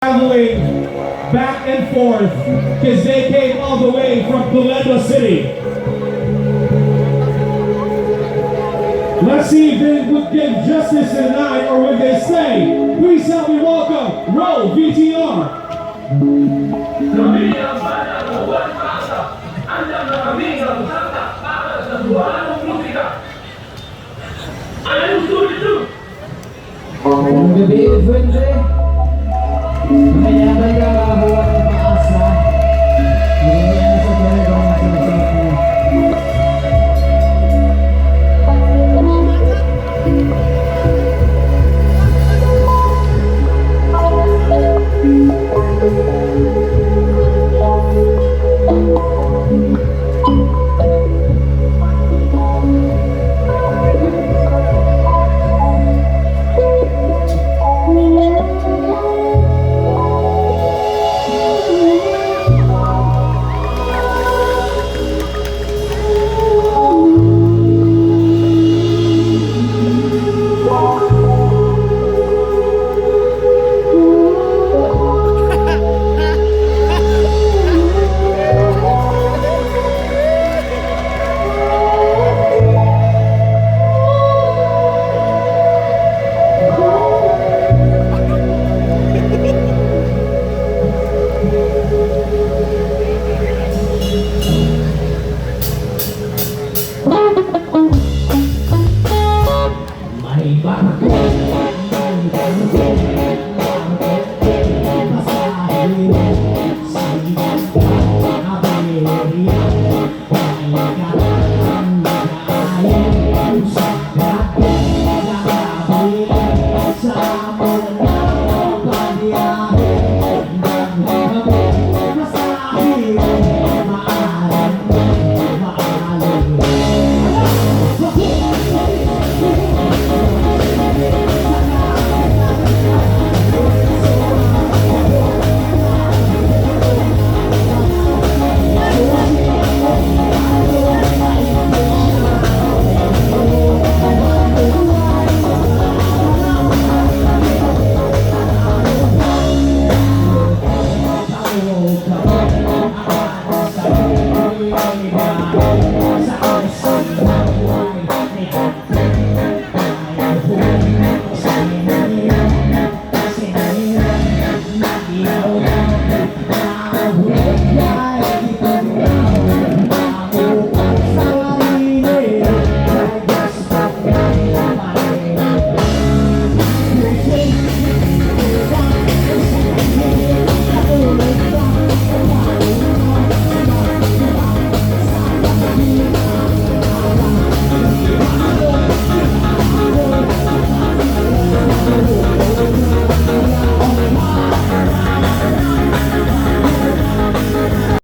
Traveling back and forth because they came all the way from Toledo City. Let's see if they would give justice tonight or would they stay. Please help me welcome Row VTR. Kami ang banda ng Juan Mata. Andam na kami nga musaka para sa Suanong musika. Anong sulit? Magandang gabi, Fuente. Kami